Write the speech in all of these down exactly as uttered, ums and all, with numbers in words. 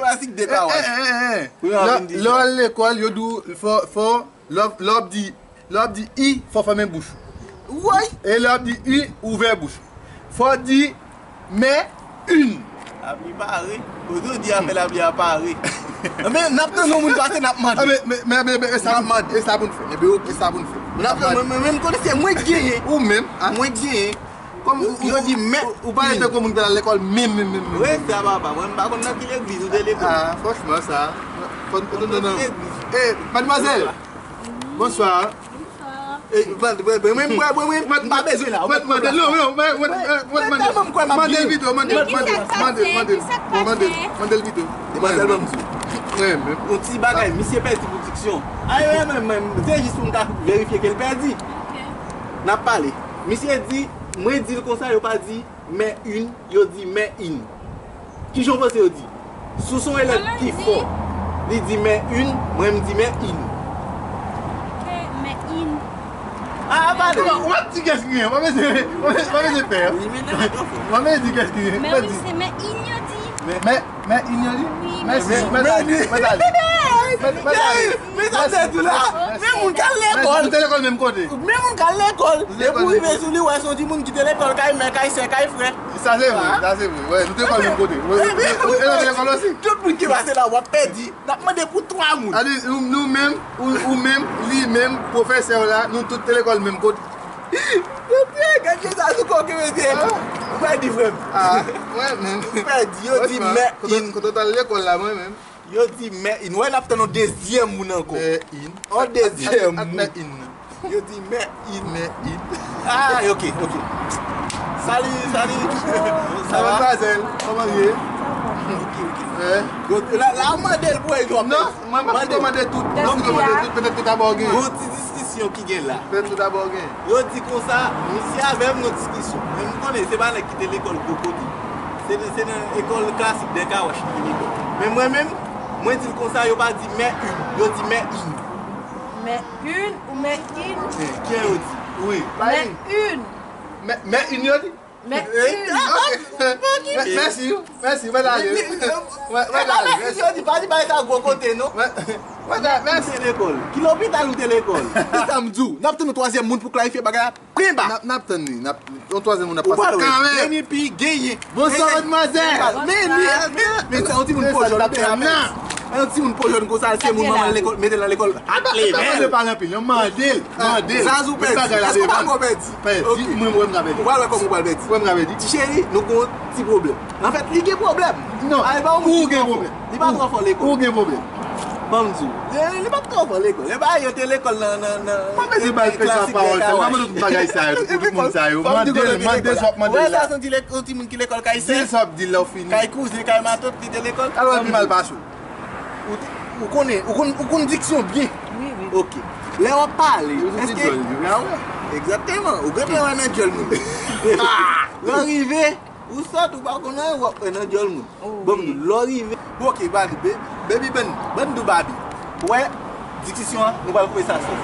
Klasik de kawaj. Pou yo vin di sa. Lè w al lekòl, yo di w fò, fò, lè w, lè w ap di, lè w ap di i, fò fèmen bouch ou. Woy! E lè w ap di u, ouvè bouch ou. Fò w di mè in. Lapli pare. Kote w di afè lapli a pare. Men, n ap tann yon moun pase, n ap mande. Ah, men, men, men, men, men, e sa pou n fè. E sa pou n fè. N ap tann, mwen, mwen, mwen, m konnen se mwen k genyen. Ou menm, a? Mwen k genyen. Kòm ou, ou, ou di mè, ou, ou pa ete kon moun ki al lekòl menm, menm, menm, menm. Wi, sa papa, mwen m pa konn nan ki legliz ou te lekòl. Ah, franchman, sa. Fò n, fò n, non, non. Eh, madmwazèl. Bonswa. Bonswa. Eh, mwen, mwen, mwen, mwen, mwen, mwen, m pa bezwen la. Mwen, mwen, mwen, non, non, mwen, mwen, mwen, mwen, mwen, mande l pito, mande l, mande l, mande l, mande l, mande l pito. Demwazèl, ban m di w. Yon ti bagay, misye pèdi pou diksyon. Ay, mwen, mwen, mwen, se jis pou m ka verifye ke l pèdi. N ap pale. Misye di, mwen di l konsa, yo pa di mè in, yo di mè in. Kijan w panse yo di? Si w se yon elèv ki fò, li di mè in, mwen m di mè in. Mè in. Ah, pale. Ou ap di kès ki gen, mwen bezwen, mwen bezwen fè. Mwen bezwen di kès ki gen. Mè wi, se mè in yo di. Mè, mè in yo di? Wi, mèsi, mèsi. Mèt ale, mèt ale. Mèt ale. Men sa tèt ou la. Men moun k al lekòl. Nou te lekòl menm kote. Men moun k al lekòl. Depi w rive sou li, w wè se yon timoun ki te lekòl kay mè, kay sè, kay frè. Sa se vre, sa se vre. Wè, nou te lekòl menm kote. Wè, wè, wè, wè, lekòl osi. Tout moun ki pase la, w ap pèdi. N ap mande pou twa moun. Adi, nou, nou menm, ou, ou menm, li menm, pwofesè w la, nou tout te lekòl menm kote. Yo te gade sa sou kò ke mesye. Ou pa di frè m. Ah, wè, men. Ou pèdi, yo di mè in. Kote, kote w t al lekòl la, mwen menm. Yo di mè in. Wè, n ap tann yon dezyèm moun ankò. Mè in. Yon dezyèm moun. Ak, ak mè in nan. Yo di mè in. Mè in. Ah, ok, ok. Salut, salut. Ça va? Madmwazèl, kòman w ye? Ok, ok. Wè. Yo, la, la, mande l pou e jòb. Non, mwen pa pito mande tout. Mwen pito mande tout, petèt tout aba w gen. Yon ti diskisyon ki gen la. Petèt tout aba w gen. Yo di konsa, misye avè m nan diskisyon. Men m konnen se pa nèg ki te lekòl gwo kote. Se nan, se nan ekòl klasik de Kawash li te lekòl. Men mwen menm, mwen di l konsa, yo pa di mè in, yo di mè in. Mè in ou mè in? Eh, kiyè yo di? Wi. Mè in. Mè, mè in yo di? Mè in. Eh, ok. Mè, mèsi, mèsi, mwen ale. Mwen, mwen ale, mèsi. Yo di, pa di bagay sa gwo kote, non. Mwen, mwen ale, mèsi. Ou te lekòl? Ki lopital ou te lekòl? Se sa m di w. N ap tann yon twazyèm moun pou klarifye bagay la. Plen ba. N ap, n ap tann li, n ap, yon twazyèm moun ap pase kanmenm. Remi pi genyen. Bonswa, madmwazèl. Men li, men se yon timoun po jòn, nou te la pèdi. Yon timoun po jòn konsa, se moun manman l lekòl, mete l nan lekòl. Ap leve l. Mande pa anpil, non, mande l, mande l. Zazou pèdi. Èske w pa kwè w pèdi? Pèdi, mwen, mwen, m ka pèdi. Ou pral wè kòman ou pral pèdi. Mwen, m ka pèdi. Ti cheri, nou gon ti pwoblèm. Anfèt, li gen pwoblèm. Non, ou gen pwoblèm. Li pa twò fò lekòl. Ou gen pwoblèm. Ban m di w. Li, li pa twò fò lekòl. E pa yo te lekòl nan, nan, nan. Mwen bezwen ba l fè sa pawòl sa. Mwen mande tout bagay sa yo, tout, tout moun sa yo. Mande l, mande l sa w ap mande l la. Wè sa se yon ti lek-, yon timoun ki lekòl kay sè. Di l sa w ap di l lè w fini. Kay kouzen, kay matant, li te lekòl. Al wè l pi mal pase w. Ou te, ou konnen, ou konn, ou konn diksyon byen. Wi, wi. Ok. Lè w ap pale, èske, egzakteman, ou gentan wè nan djòl moun. Lè w rive, ou sòt, ou pa konn anyen, w ap wè nan djòl moun. Bon, lè w rive, bon, ok, Babi, be-, baby, ban, ban nou di w Babi. Ou wè, diskisyon an, nou pral koupe sa sèf.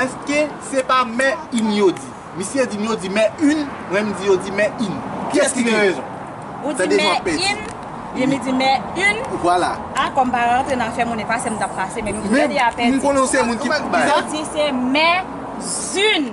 Èske se pa mè in yo di? Misye di m yo di mè in, mwen m di yo di mè in. Kiyès ki gen rezon? Ou di mè in, li di mè in. Vwala. A, kòm pa rantre nan afè moun, efase m t ap pase, men nou pèdi a pèdi. Men m konnen w se moun ki, ki sa? Yo di se mè zin.